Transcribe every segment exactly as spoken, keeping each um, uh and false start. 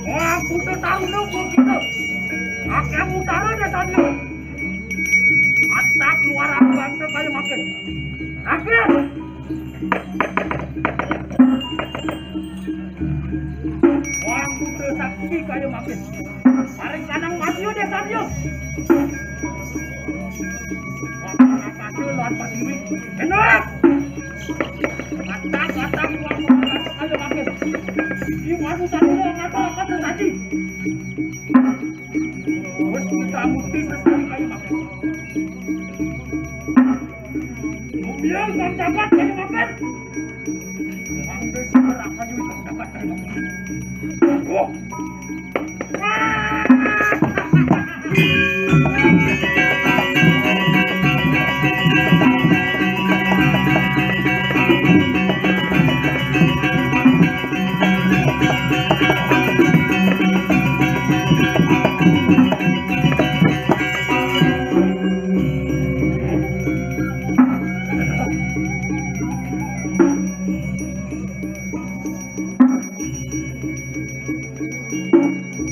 Wah, kudu tahu lu kok gitu. Akeh utara deh tadi. Mata keluar aku bangsa kayak makin. Akeh. Wah, kudu sakti kayak makin. Paling kanang mati udah tadi. Wah, kata tuh luar pertiwi. Enak. Kata-kata keluar kayu makin. Di waduh tadi lo ngapa apa tuh tadi? Wes kita muti sekali kayu makin. Mobil bang dapat kayu makin. Bang desa berapa duit bang dapat kayu makin? Wah.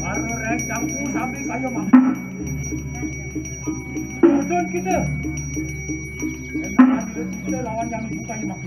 Baru rek campur sampai kayak mah. Udun kita. Kita lawan yang ibu kayak mah.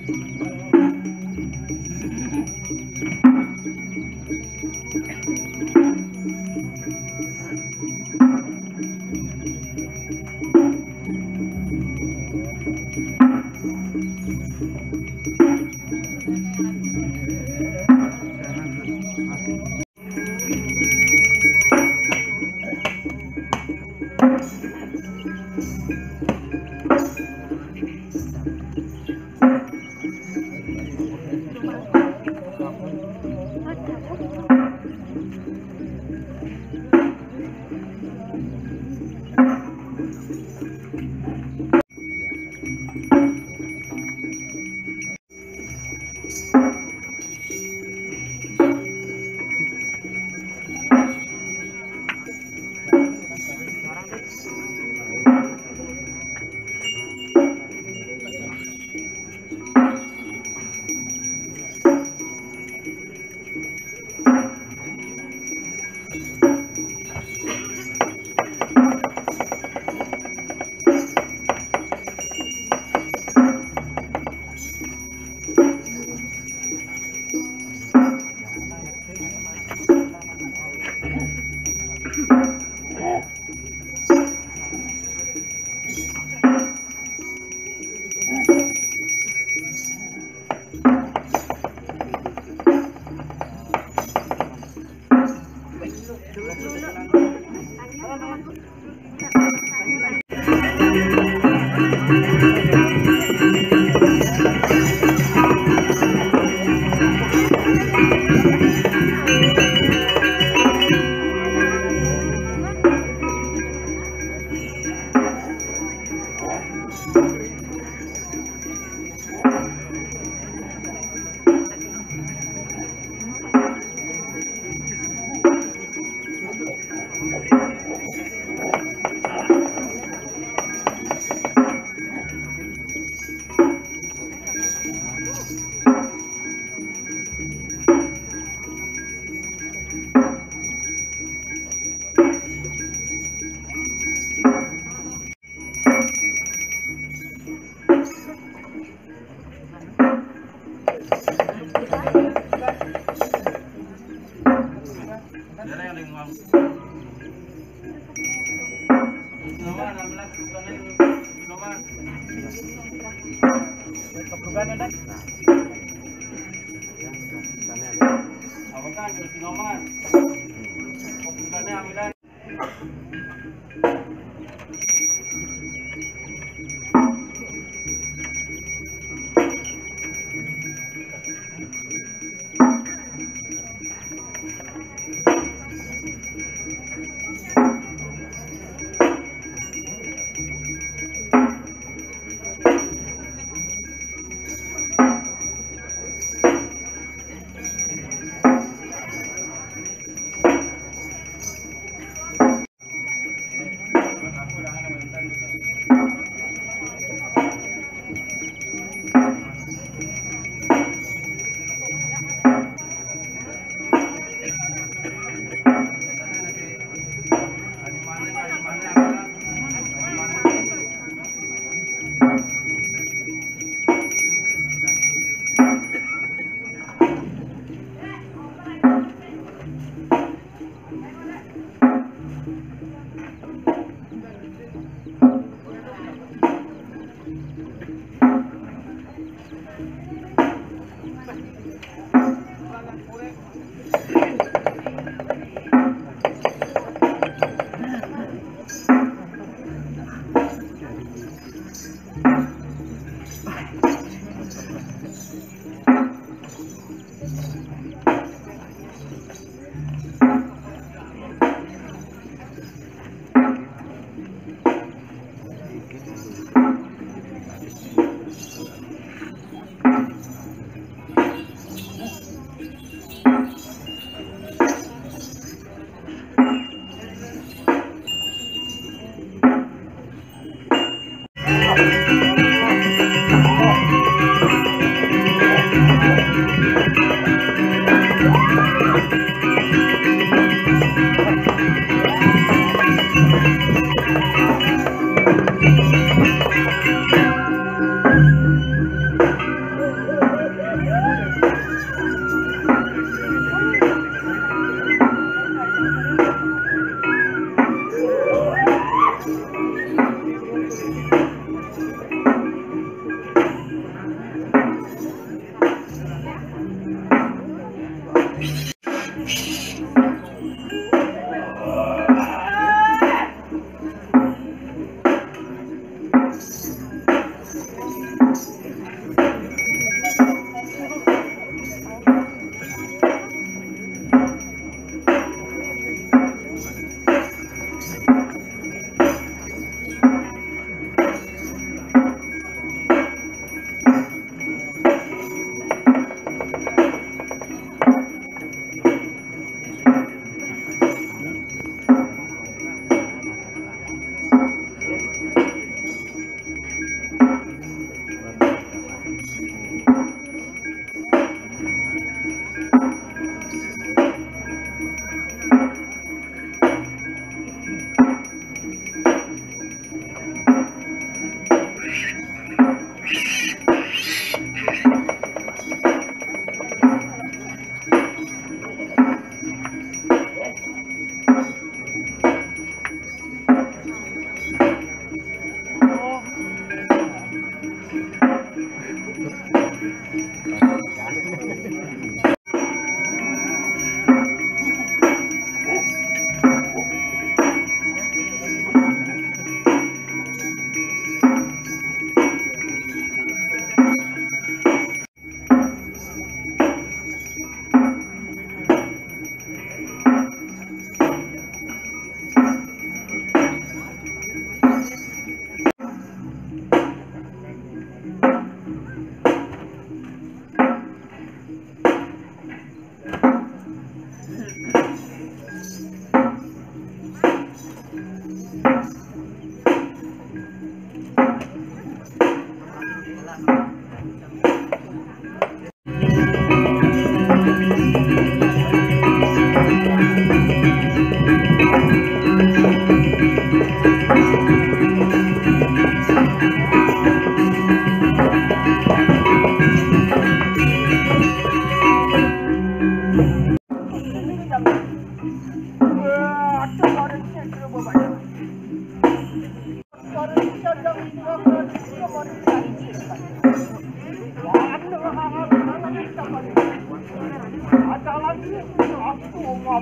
Terus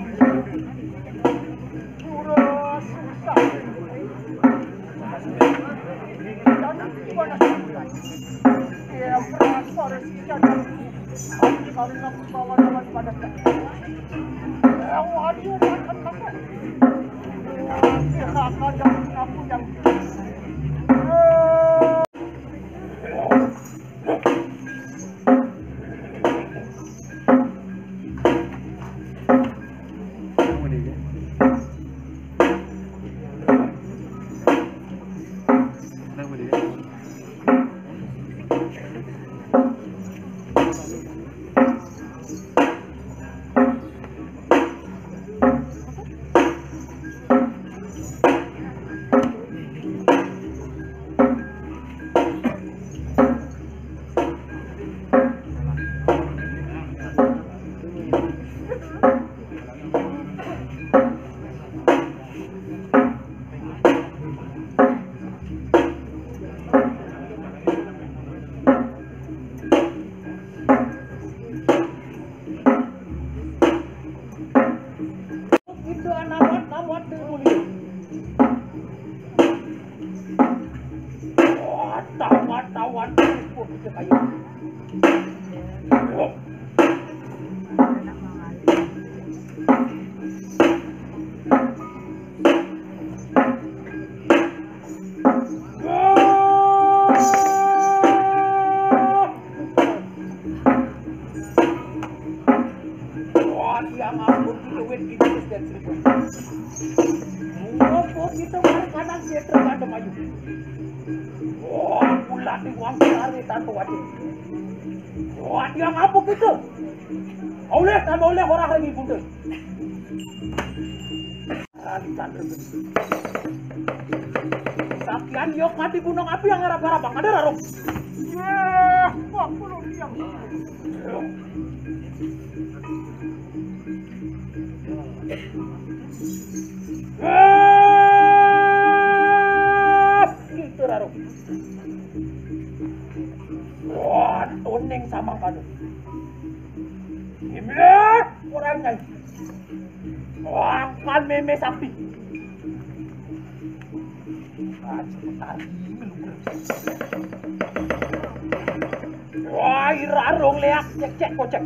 susah. Dan gimana sih? Dia merasa resisnya dan aku kali nak bawa lawan pada. Yang wali akan masuk. Dia akan yang aku yang Indo anawat nawat dulu. Wah, tawat tawat cukup kita kayu. Wah, dia ngambut di duit di bisnis dan seribu. Mumpung itu mari kanan dia terkadang ayu. Wah, pula di uang cari tanpa wajib. Wah, dia ngambut itu. Oleh tanpa oleh orang lagi buntu. Sakian yok mati gunung api yang ngarap-ngarap, Bang. Ada rarung. Yah, wah, belum diam. Yah, gitu rarung. Wah, toning sama kanu. Ini orangnya. Wah, kan meme sapi. Wah, irarung leak cek cek kocek.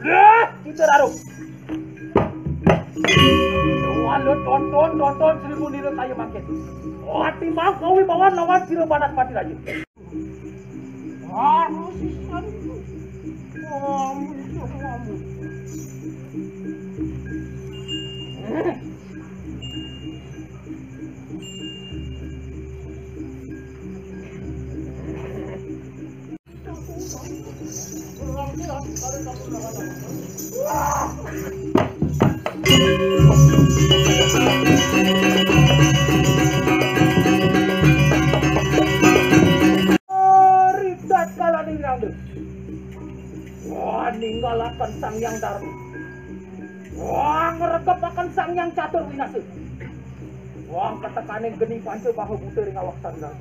Wah, kita rarung. Wah, lo tonton tonton seribu nilo kayu makin. Wah, timbang kau wibawan lawan siro panas mati lagi. Harus isan. Kamu itu kamu. Ridat kala ningrangde. Wah, ninggalaken Sang Hyang Darmi. Wah, ngregepaken Sang Hyang Catur Winasa. Wah, ketekaning geni panca bahu buta ring awak Sang Hyang.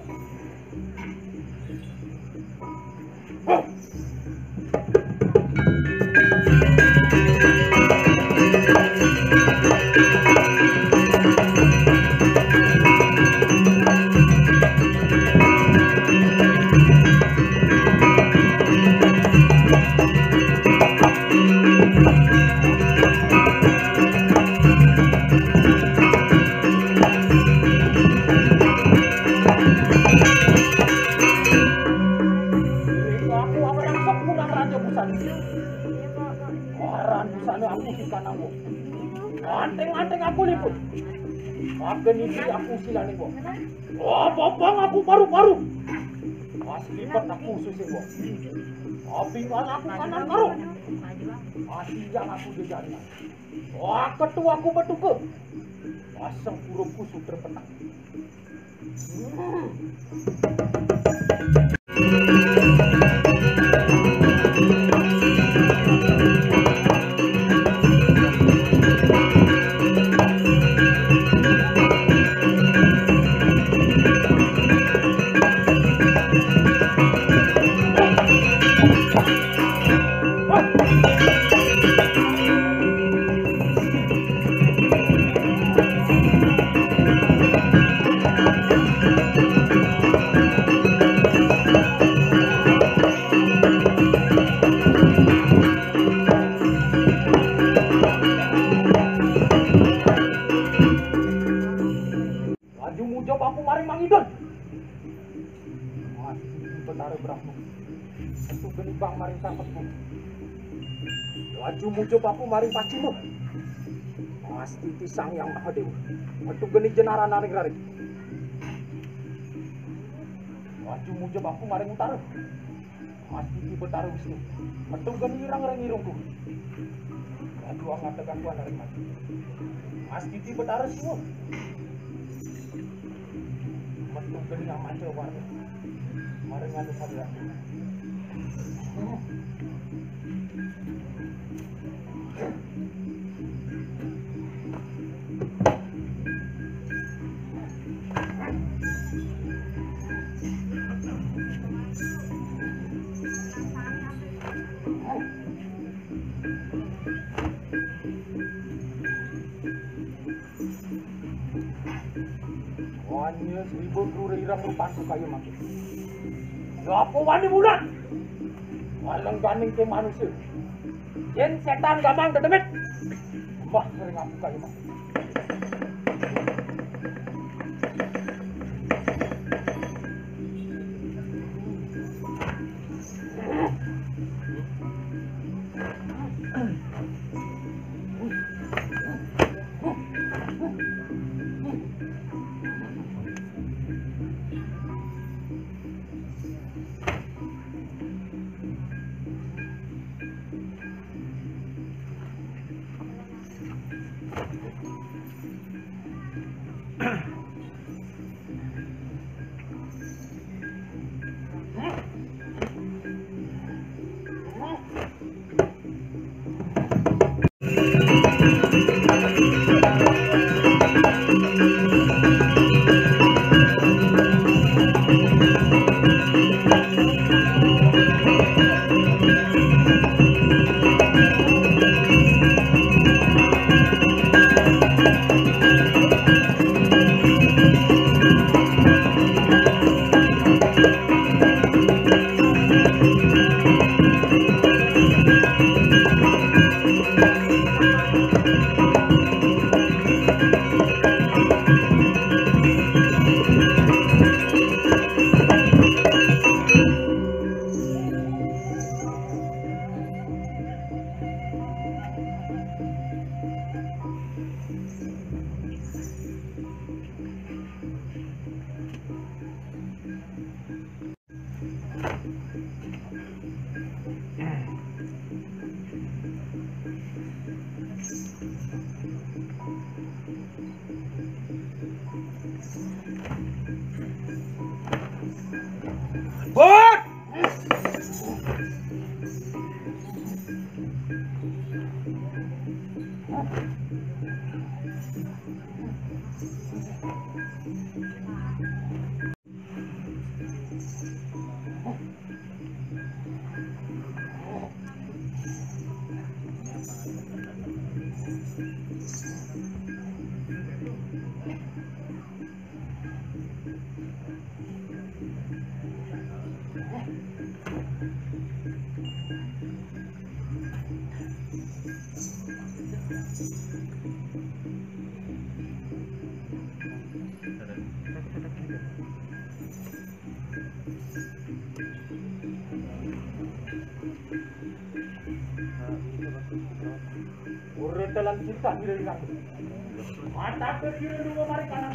Aku akan langsung pulang Raja Busan. Waran busana aku di kanangku. Anting-anting aku liput. Makan ini aku silane kok. Wah, bapang aku paru-paru. Pas lipat aku susi kok. Tapi malah aku kanan karo. Masih yang aku jejarian. Wah, ketua aku betuke. Pasang burungku suter penak. Maring Mangidul. Mastiti Betara Brahma, metu geni bang maring sangkepmu. Laju mujub aku maring pacima. Mastiti Sang Hyang Mahadewa, metu geni jenara naring raring. Laju mujub aku maring utara. Mastiti Betara Wisnu, metu geni ireng ring irungku. Laju angategang kuan ring mati. Mastiti Betara Siwa, metu geni amanca warna maring anu sadira. Wani sribu kru rirang rupanku kaya mangkin. Ya apa wani mulat? Waleng ganing ke manusia. Yen setan gamang dedemit. Mbah sering aku kaya mangkin. Urut dalam cinta kira-kira. Mata kira dua mari kanan.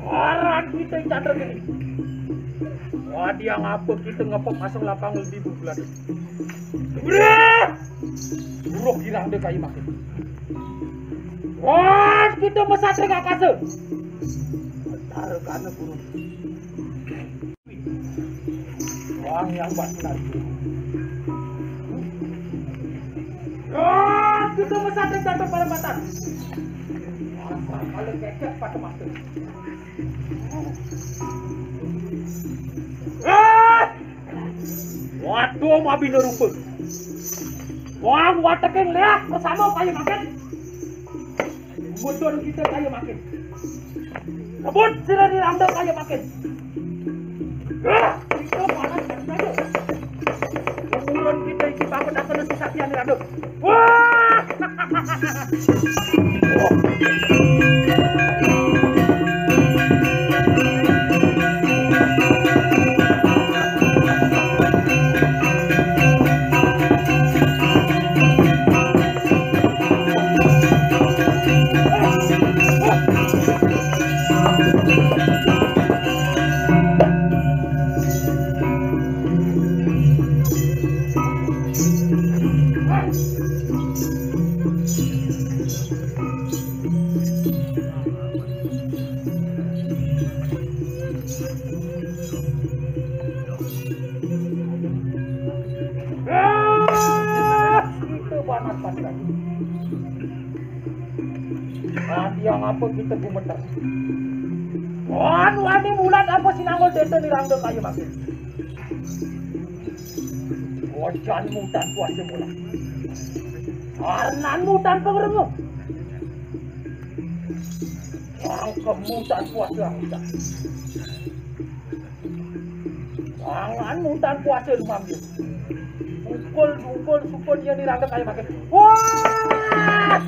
Aran kita candra gini. Wah, dia ngapa kita ngepok masuk lapang lebih bulan. Udah. Buruk girang deh kayu makin. Wah, kita mesat dengan kase. Cara kana buruk. Wah, yang buat lagi. Wah, kita mesat dengan jatuh pada mata. Kalau kecek pada mata. Ah! Waduh, mabina rupa. Wah, watekin lihat bersama kayu makin. Mudun kita kayu makin. Kebut sira di randa kayu makin. Ah, itu panas dan bagus. Mudun kita isi bangun akan susah tiang di randa. Wah! Itu panas panas. Nah, tiang apa kita gumeter? Wan, wani bulan apa sinanggul desa ni rangda kayu makin. Wajan mutan kuasa mula. Karnan mutan pengremu. Wang kemutan kuasa mutan. Pangan mutan kuasa lumambi. Pukul, pukul, sukun dia ni rangda kayu makin. Wah!